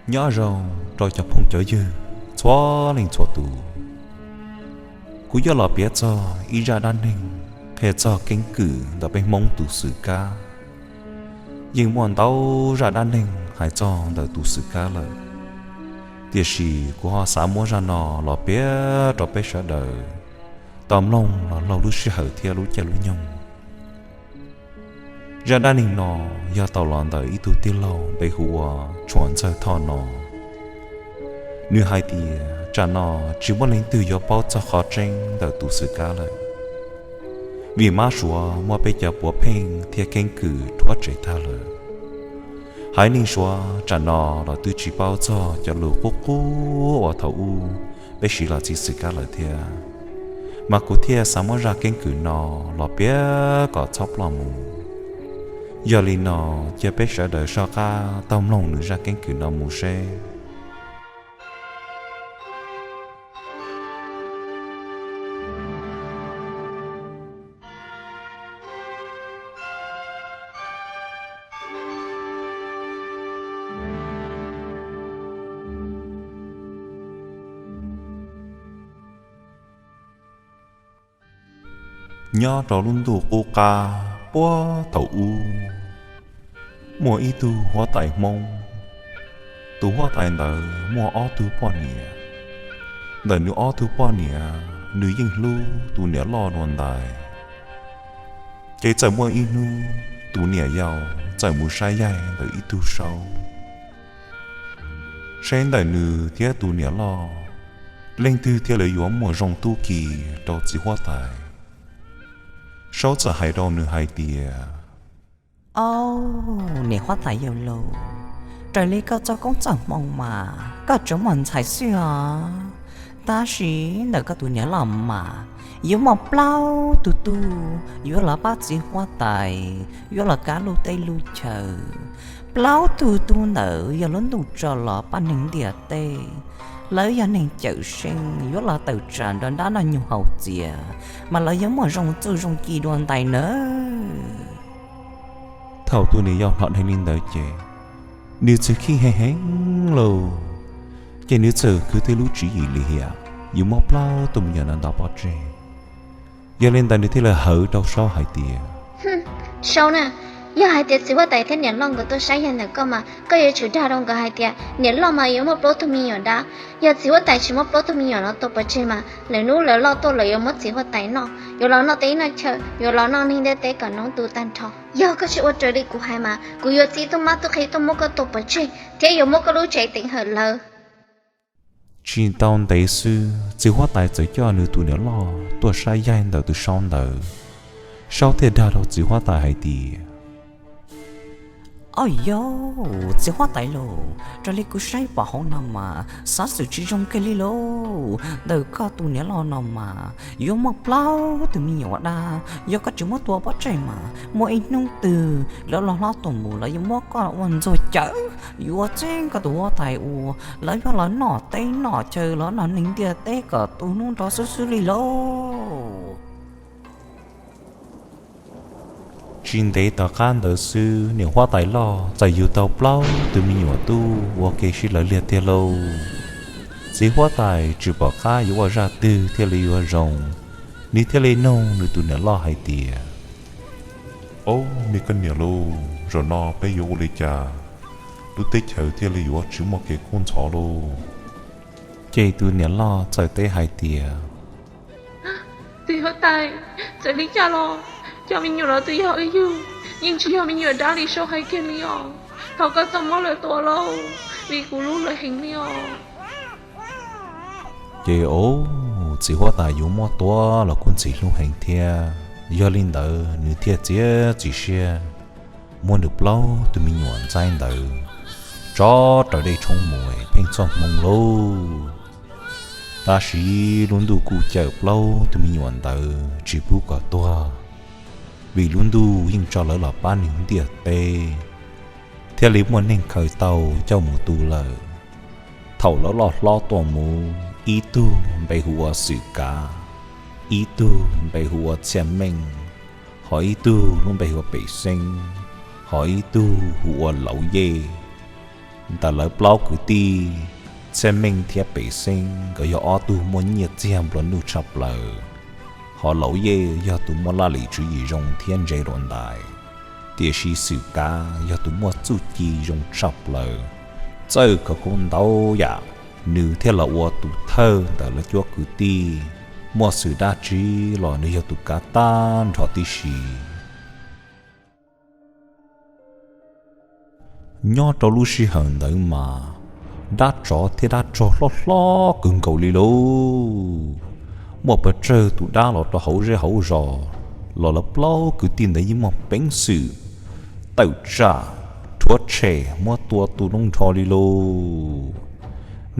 Nyob zoo rau cov phooj cov ywg txhua leej txhua tus. Kuv yuav los piav txog ib zaj dab neeg qhia txog keeb kwm ntawm peb Hmoob tus xwm kab. Yeej muaj ntau zaj dab neeg hais txog ntawm tus xwm kab lawm, tiam sis kuv ho xav muab zaj no los piav rau peb sawv daws tau mloog los laug lub sij hawm thiab lub caij lub nyoog. Zaj dab neeg no yog tau los ntawm ib tug tij laug npe hu ua Tshuas Ntxawg Thoj no. Nws hais tias tsam no tsis muaj leej twg yuav paub txog qhov tseeb ntawm tus xwm kab lawm, vim mab suav muaj peb cov puav pheej thiab keeb kwm rhuav tsev tag lawm. Haiv neeg suav tsam no los twb tsis paub txog cov lus qub qub uas thaum ub peb siv los txi xwm kab lawm thiab, mas kuv thiaj xav muab zaj keeb kwm no los piav kom txhob ploj mus. Yog li no, cia peb sawv daws soj qab taug mloog nws zaj keeb kwm no mus seb. Nyob rau lub ntuj qub qab puag thaum ub, muaj ib tug huab tais Hmoob. Tus huab tais ntawd muaj ob tug poj niam. Ntawm nws ob tug poj niam, nws yeej hlub tus niam loj dua ntais. Ces txawm muaj ib hnub, tus niam yau txawm mus saib yaig ntawm ib tug saub, saib ntawm nws thiab tus niam loj, leej twg thiaj li yuav muaj zoo tub ki rau txiv huab tais. Saub txawm hais rau nws hais tias, Au, niam huab tais yau lauj, raws li koj txoj koob txoj hmoo mas koj tsuas muaj ntxhais xwb os. Tab sis ntawm koj tus niam loj mas yuav muaj plaub tug tub yuav los pab txiv huab tais, yuav los kav lub teb lub chaw. Plaub tug tub ntawd yog lub ntuj tso los pab neeg ntiaj teb. Lawv yog neeg cawm seej yuav los tawm tsam nrog dab noj nyuj haus txias, mas lawv yuav muaj zoo txuj zoo ci dua ntais nawb. Thaum tus niam yau hnov dheev li ntawd ces nws txawm khib heev heev lauj. Ces nws txawm kwv tij lub tswv yim lim hiam yuav muab plaub tug me nyuam ntawd nto pov tseg. Yog li ntawd nws thiaj li hawv rau saub hais tias, Saub na, yog hais tias txiv huab tais thiab niam loj nkawd tuaj saib yaig ntawm koj mas koj yuav tsum dag rau nkawd hais tias niam loj mas yuav muaj plaub tug me nyuam dab. Yog txiv huab tais tsis muab plaub tug me nyuam no tua pov tseg mas lwm hnub lawv loj tuaj lawv yuav muab txiv huab tais noj, yuav los noj teb noj chaw, yuav los noj neeg ntiaj teb kom noob tu tag nrho. Yog koj tsis ua raws li kuv hais mas kuv yuav txib tub mab tub qhe tuaj muab koj tua pov tseg thiab yuav muab koj lub tsev teev hawm lawm. Tsis tau ntev xwb txiv huab tais txawm coj nws tus niam loj tuaj saib yaig ntawm tus saub ntawd. Saub thiaj dag rau txiv huab tais hais tias, Au yau, txiv huab tais lauj, raws li kuv saib pom hauv no mas xov xwm tsis zoo kiag li lauj. Ntawm koj tus niam loj no mas yuav muaj plaub tug me nyuam dab. Yog koj tsis muab tua pov tseg mas muaj ib hnub twg lawv los hlob tuaj mus lawv yuav muab koj ua ntxuag cawm, yuav txeeb koj tus huab tais ua, lawv yuav los noj teb noj chaw los noj neeg ntiaj teb kom tu hnub nrov xwb xwb li lauj. Tsis ntev tom qab ntawd xwb niam huab tais loj txawm yug tau plaub tug me nyuam tub ua ke sib lawv liag tiag lauj. Txiv huab tais tsis pom qab yuav ua zaj twg thiaj li yuav zoo, nws thiaj li nug nws tus niam loj hais tias, Au, me koj niam lauj, zaum no peb yuav ua li cas lub teb chaws thiaj li yuav tsis muaj kev kub ntxhov lauj? Ces tus niam loj txawm teb hais tias, Txiv huab tais, txawm li cas los cov me nyuam no twb yog wb yug, yeej tsis yog me nyuam dab li saub hais kiag li os. Thov koj txhob muab lawv tua lauj, vim kuv hlub lawv heev li os. Ces au, txiv huab tais yuav muab tua los kuj ntxim hlub heev thiab. Yog li ntawd nws thiaj txiav txim siab muab nws plaub tug me nyuam ntxaib ntawd tso raws dej tshoob mus pheej txhoj hmoo lauj. Tab sis lub ntuj kuj cawm plaub tug me nyuam ntawd tsis pub kom tuag, vim lub ntuj yeej tso lawv los pab neeg ntiaj teb, thiaj li muaj neeg khaws tau coj mus tu lawm. Thaum lawv loj hlob tuaj mus, ib tug npe hu ua Xwm Kav, ib tug npe hu ua Txhiaj Meej, ho ib tug lub npe hu ua Pem Xeeb, ho ib tug hu ua Lauv Yej. Ntawm lawv plaub kwv tij, Txhiaj Meej thiab Pem Xeeb, nkawd yog ob tug muaj nyiaj txiag nplua nuj tshaj plaws, hos Laus Yej yog tus muaj laj lim tswv yim zoo thiab ntse dua ntais. Tiam sis Xwm Kav yog tus muaj txuj ci zoo tshaj plaws, txawj khawv koob ntau yam, nws thiaj los ua tus thawj ntawm lawv cuab kwv tij. Muaj xwm dab tsi los nws yog tus kav tag nrho tib si. Nyob rau lub sij hawm ntawd mas, dab tsov thiab dab rog hlob hlob kawg nkaus li lauj. Muaj pes tsawg tus dab los rau hauv zej hauv zos, los lawv plaub kwv tij ntawd yeej muaj peev xwm tawm tsam, rhuav tshem muab tua tu noob nrho li lauj.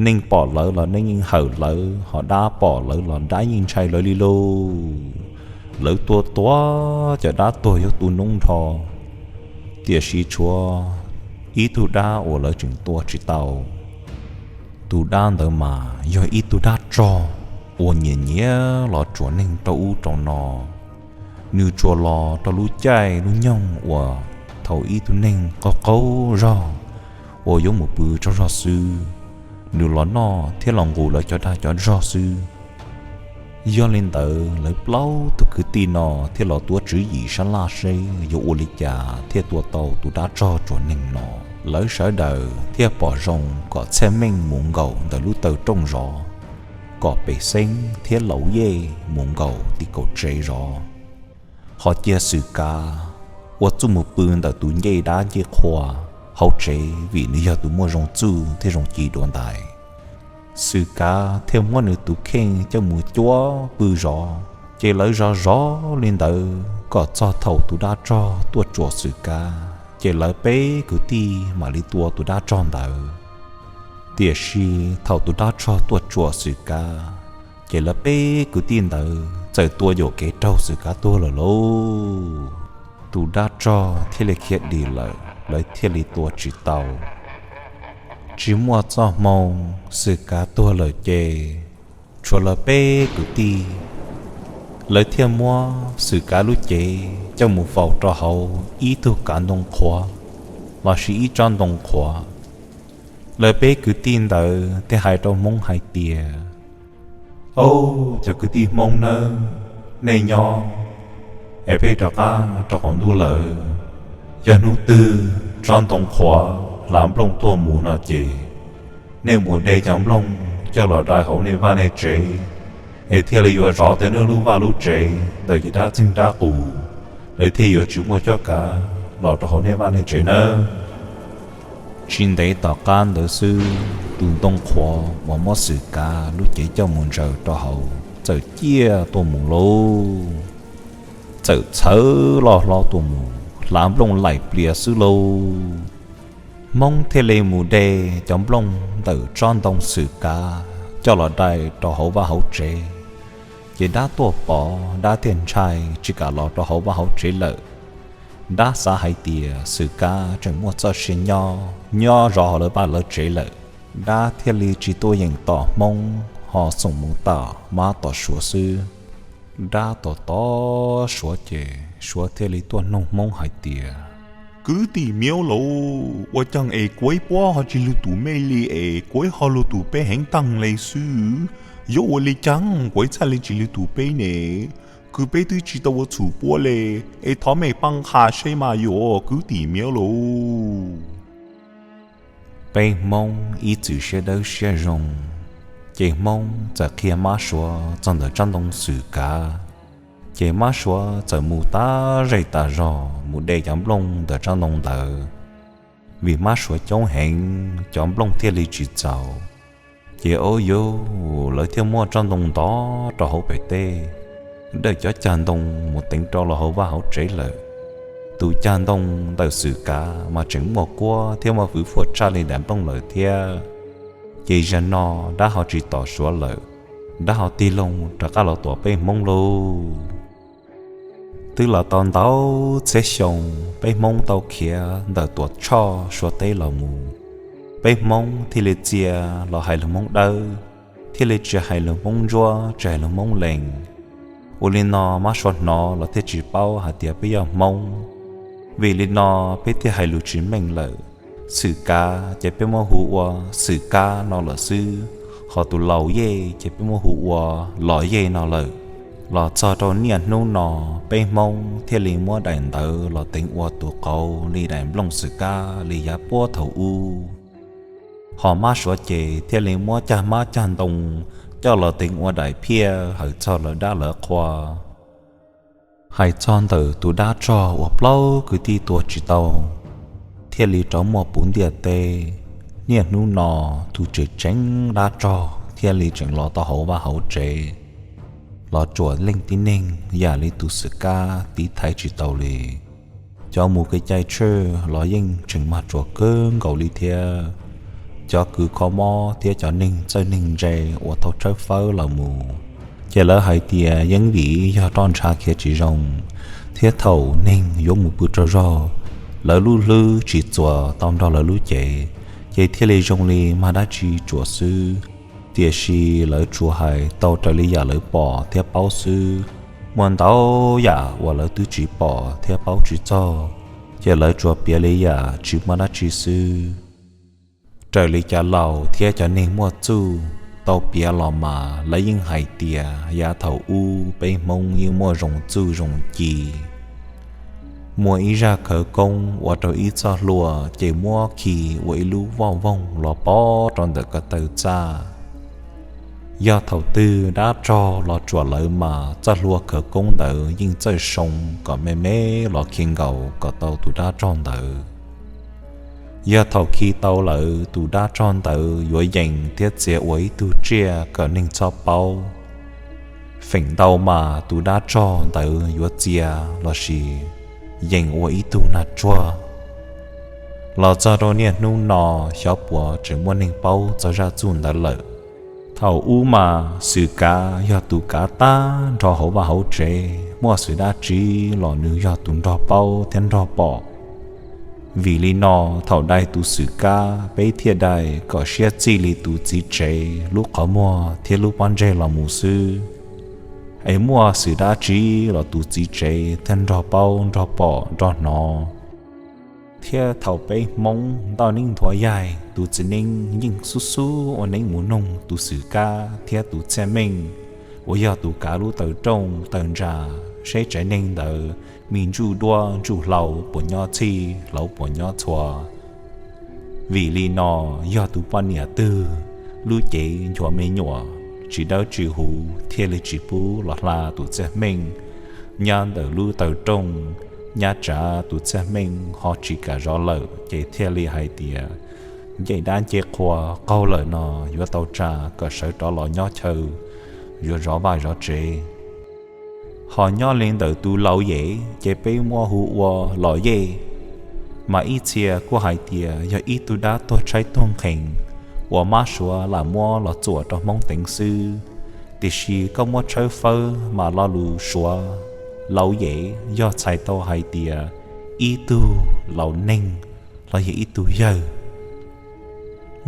Neeg pom lawv los neeg yeej hawm lawv, hos dab pom lawv los dab yeej ntshai lawv li lauj. Lawv tua tua cov dab tuag yuav tu noob nrho, tiam sis tshuav ib tug dab uas lawv tseem tua tsis tau. Tus dab ntawd mas yog ib tug dab rog uas nyiam nyiam los tsuas neeg rau ub rau no. Nws tsuas los rau lub caij lub nyoog uas thaum ib tug neeg qaug qaug zog uas yuav mus pw tsaug zog xwb, nws los noj thiab los nqus lawv cov dag cov zog xwb. Yog li ntawd lawv plaub tug kwv tij no thiaj los tuav tswv yim sab laj seb yuav ua li cas thiaj tua tau tus dab rog tsuas neeg no. Lawv sawv daws thiaj pom zoo kom Txhiaj Meej mus nkaum ntawm lub taw rooj zov, kom Pem Xeeb thiab Laus Yej mus nkaum tim kaum tsev zov, ho cia Xwm Kav ua txuj mus pw ntawm tus ncej dab ncej qhua hauv tsev, vim nws yog tus muaj zoo txuj thiab zoo ci dua ntais. Xwm Kav thiaj muab nws tus kheej coj mus cuab pw zov. Ces lawv zov zov li ntawd kom txog thaum tus dab rog tuaj tsuam Xwm Kav, ces lawv peb kwv tij mam li tua tus dab rog ntawd. Tiam sis thaum tus dab rog tuaj tsuam Xwm Kav, ces lawv peb kwv tij ntawd txawm tua yuam kev raug Xwm Kav tuag lawm lauj. Tus dab rog thiaj li khiav dim lawm, lawv thiaj li tua tsis tau. Tsis muaj txoj hmoo, Xwm Kav tuag lawm ces tshuav lawv peb kwv tij, lawv thiaj muab Xwm Kav lub cev coj mus faus rau hauv ib tug kav ntoo qhuav lossis ib tsob ntoo qhuav. Lawv peb kwv tij ntawd thiaj hais rau Hmoob hais tias, Au, cov kwv tij Hmoob nawb, nej nyob es peb rov qab rau qaum ntuj lawm. Yog hnub twg tsob ntoo qhuav hlav nplooj tuaj mus no ces nej mus de cov nplooj coj los dai hauv nej vaj nej tsev, es thiaj li yuav zov tau nej lub vaj lub tsev ntawm cov dab txeeg dab qus, lawv thiaj yuav tsis muaj cuab kav los rau hauv nej vaj nej tsev nawb. Tsis ntev tom qab ntawd xwb, tus ntoo qhuav uas muab Xwm Kav lub cev coj mus ntsaws rau hauv txawm ciaj tuaj mus lauj. Txawm txhawv loj hlo tuaj mus hlav nplooj laim plias xwb lauj. Hmoob thiaj li mus de cov nplooj ntawm tsob ntoo Xwm Kav coj los dai rau hauv vaj hauv tsev. Ces dab tuaj pom, dab thiaj ntshai tsis kam los rau hauv vaj hauv tsev lawm. Dab xav hais tias Xwm Kav tseem muaj txoj sia nyob, nyob zov hauv lawv vaj lawv tsev lawm. Dab thiaj li tsis tuaj yeem tom Hmoob, ho xoom mus tom Mab tom Suav xwb. Dab tom tom Suav ces Suav thiaj li tuaj noog Hmoob hais tias, Kwv tij Miaub lauj, ua caag es kuaib puab ho tsis lug tus mej li es kuaib ho lug tus peb heev taag le xwb? Yuav ua li caag kuaib txhaj le tsis lug tus peb ne? Kws peb twb tsis tau ua txhum puab le, es thov mej paab qha seb mas yom kwv tij Miaub lauj. Peb Hmoob ib txwm siab dawb siab zoo, ces Hmoob txawm qhia Mab Suav txog ntawm tsob ntoo Xwm Kav. Ces Mab Suav txawm mus tas zej tas zog mus de cov nplooj ntawm tsob ntoo ntawd. Vim Mab Suav coob heev, cov nplooj thiaj li tsis txaus. Ces ua yus lawv thiaj muab tsob ntoo ntov rau hauv pem teb, dawm cov cag ntoo mus teev rau hauv vaj hauv tsev lawm. Tus cag ntoo ntawm Xwm Kav mas tseem muaj kuab thiab muaj fwv fuam tshaj li daim nplooj lawm thiab. Ces zaum no dab ho tsis tom Suav lawm, dab ho tig loo rov qab los tom peb Hmoob lauj. Twb los tau ntau txhiab xyoo, peb Hmoob tau khiav ntawm Tuam Tshoj Suav teb los mus, peb Hmoob thiaj li txia los hais lus Hmoob Dawb, thiaj li tsis hais lus Hmoob Ntsuab, tsis hais lus Hmoob Lees. Ua li no Mab Suav hnov los thiaj tsis paub hais tias peb yog Hmoob. Vim li no peb thiaj hais lus tsis meej lawm. Xwm Kav ces peb muab hu ua Xwm Kab no lawm xwb, ho tus Laus Yej ces peb muab hu ua Los Yej no lawm. Los txog rau niaj hnub no, peb Hmoob thiaj li muab daim ntawv los teev ua tus qauv li daim nplooj xwm kab li yav puag thaum ub. Ho mab suav ces thiaj li muab cag hmab cag ntoo coj los teev ua daim phiaj hais txog lawv dab lawv qhua. Hais txog ntawm tus dab tsog uas plaub kwv tij tua tsis tau, thiaj li rov muaj puv ntiaj teb. Niaj hnub no, tus tseem tseem dab tsog thiaj li tseem los tau hauv vaj hauv tsev, los tsuam leej tib neeg yam li tus Xwm Kab tiv thaiv tsis tau li. Cov mus kev cai tshwj los yeej tseem mag tsuam kawg nkaus li thiab. Cov kws kho mob thiab cov neeg txawj neeg ntse uas tau tshawb fawb los mus, ces lawv hais tias yeej vim yog roj ntsha khiav tsis zoo, thiab thaum neeg yuav mus pw tsaug zog, lawv lub hlwb tsis txuas tau nrog lawv lub cev, ces thiaj li zoo li mag dab tsi tsuam xwb. Tiam sis lawv tsuas hais tau raws li yam lawv pom thiab paub xwb. Muaj ntau yam uas lawv twb tsis pom thiab paub tsis txog, ces lawv tsuas piav li yam tsis muaj dab tsi xwb. Raws li cov laus thiab cov neeg muaj txuj tau piav los mas lawv yeej hais tias yav thaum ub peb Hmoob yeej muaj zoo txuj zoo ci. Muaj ib zaj khawv koob ua rau ib txoj hlua ces muab khi ua ib lub voj voog los pov rau ntawm ko taw txaj. Yog thaum twg dab tsog los tsuam lawv mas txoj hlua khawv koob ntawd yeej txawj soo kom me me los khi nkaus kom tau tus dab tsog ntawd. Yog thaum khi tau lawm, tus dab tsog ntawd yuav yees thiab txiav ua ib tug tsiaj kom neeg txhob paub. Feem ntau mas tus dab tsog ntawd yuav txia lossis yees ua ib tug nag tsuag. Los txog rau niaj hnub no, xyov puas tseem muaj neeg paub txog zaj txuj ntawd lawm. Thaum ub mas Xwm Kav yog tus kav tag nrho hauv vaj hauv tsev, muaj xwm dab tsi los nws yog tus nrog paub thiab nrog pom. Vim li no, thaum dai tus Xwm Kab, peb thiaj dai kom siab txij li tus txiv tsev lub qhov muag thiab lub pob ntseg los mus xwb. Es muaj xwm dab tsi los tus txiv tsev thiaj nrog paub nrog pom nrog hnov. Thiab thaum peb Hmoob ntoj neeb nthuav yaig, tus txiv neeb yeej xub xub ua neeb mus noog tus Xwm Kab thiab tus Txhiaj Meej uas yog tus kav lub taw rooj taw ntsa, seb tsev neeg ntawd me ntsuj duab ntsuj hlauv puas nyob txhij hlauv puas nyob txhua. Vim li no, yog tus poj niam twg lub cev nchuav me nyuam tsis dawb tsis huv thiaj li tsis pub los hla tus Txhiaj Meej. Nyab ntawm lub taw rooj, nyab tsav tus Txhiaj Meej ho tsis kam zov lawm ces thiaj li hais tias ncej dab ncej qhua qaug lawm no yuav tau tsa kom sawv rov los nyob chaw, yuav zov vaj zov tsev. Ho nyob li ntawm tus Laus Yej ces peb muab hu ua Los Yej, mas ib txhia kuj hais tias yog ib tug dab tuag tshaib tuag nqhees uas mab suav lam muab los txuam rau Hmoob teev xwb. Tiam sis koj muab tshawb fawb mas lo lus suav Laus Yej yog txhais tau hais tias ib tug laus neeg los yog ib tug yawg.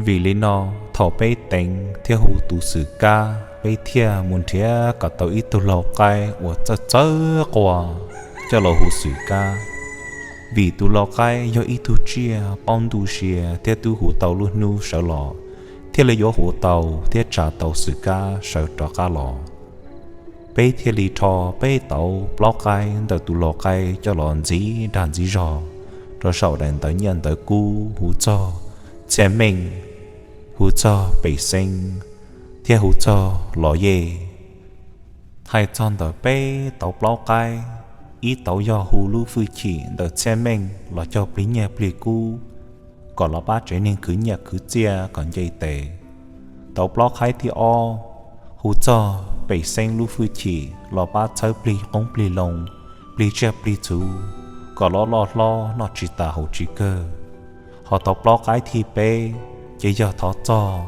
Vim li no, thaum peb teev thiab hu tus Xwm Kab, peb thiaj mus nrhiav kom tau ib tug lau qaib uas txawj txawj quas coj los hu Xwm Kab. Vim tus lau qaib yog ib tug tsiaj paub ntuj sia thiab twb hu tau lub hnub sawv los, thiaj li yuav hu tau thiab tsa tau Xwm Kab sawv rov qab los. Peb thiaj li rho peb tauv plaub qaib ntawm tus lau qaib coj los ntxiv dag ntxiv zog rau saum daim ntawv nyiaj ntawv kub hu txog Txhiaj Meej, hu txog Pem Xeeb, thiab hu txog Los Yej. Hais txog ntawm peb tauv plaub qaib, ib tauv yog hu lub fwj chim ntawm Txhiaj Meej los cog plig nyiaj plig kub kom los pab tsev neeg khwv nyiaj khwv txiaj kom nce tes. Tauv plaub qaib thib ob hu txog Pem Xeeb lub fwj chim los pab txhawb plig qoob plig loo, plig tsiaj plig txhu kom los loj hlob noj tsis tas haus tsis kawg. Ho tauv plaub qaib thib peb ces yog thov txog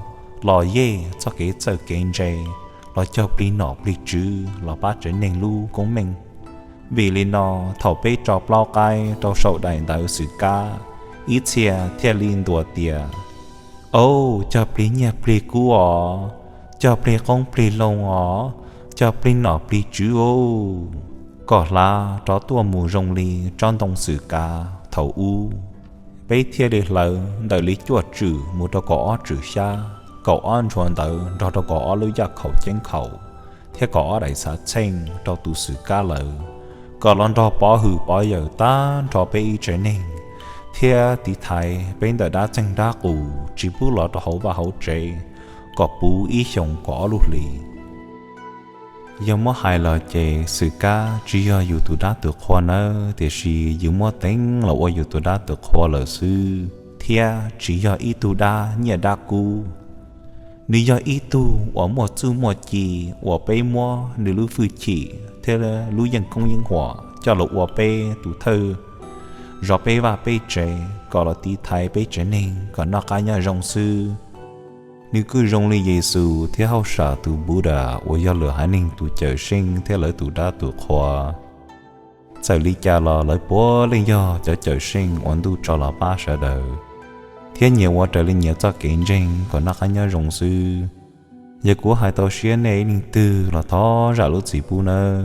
Los Yej txoj kev txawj kev ntse los cog plig nom plig tswv los pab tsev neeg lub koob meej. Vim li no, thaum peb tso plaub qaib rau saum daim ntawv Xwm Kab, ib txhia thiaj li ntuas tias, Au, cog plig nyiaj plig kub os, cog plig qoob plig loo os, cog plig nom plig tswv os, kom hlav rov tuaj mus zoo li tsob ntoo Xwm Kav thaum ub. Peb thiaj li hlawv ntawm li cuaj tswm mus rau kaum ob tswm xyab, kaum ob ntshua ntawv nrog rau kaum ob lub yaj khaum ceeb khaum, thiab kaum ob daim xav txheej rau tus Xwm Kab lawm, kom los nrog pov hwm pov yawm tag nrho peb ib tsev neeg, thiab tiv thaiv peb ntawm dab txeeg dab qus tsis pub los rau hauv vaj hauv tsev, kom puv ib xyoos kaum ob lub hlis. Yog muab hais los ces Xwm Kab tsis yog yus tus dab tus qhua nawb, tiam sis yus muab teev los ua yus tus dab tus qhua lawm xwb, thiab tsis yog ib tug dab nyiaj dab kub. Nws yog ib tug uas muaj txuj muaj ci uas peb muab nws lub hwj chim thiab lub yeej koob yeeb huam coj los ua peb tus thawj zov peb vaj peb tsev, kom los tiv thaiv peb tsev neeg kom noj qab nyob zoo xwb. Nws kuj zoo li Yexus thiab hauj sam tus Buddha uas yog lwm haiv neeg tus cawm seej thiab lawv tus dab tus qhua. Txawm li cas los lawv puav leej yog cov cawm seej uas ntuj tso los pab sawv daws, thiab nyias ua raws li nyias txoj kev ntseeg kom noj qab nyob zoo xwb. Yog kuv hais tau siab nej ib leej twg los thov zam lub txim pub nawb.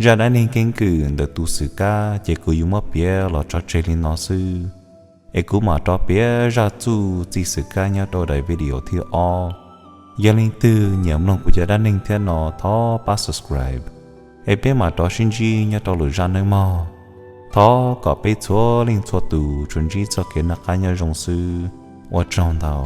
Zaj dab neeg keeb kwm ntawm tus Xwm Kab ces kuv yuav muab piav los tso tseg li no xwb, es kuv mam rov piav zaj txuj txij Xwm Kab nyob rau daim video thib ob. Yog leej twg nyiam mloog kuv cov dab neeg thiab no thov pab subscribe, es peb mam rov sib ntsib nyob rau lwm zaj nawb mog. Thov kom peb txhua leej txhua tus tsuas ntsib txoj kev noj qab nyob zoo xwb. Ua tsaug ntau.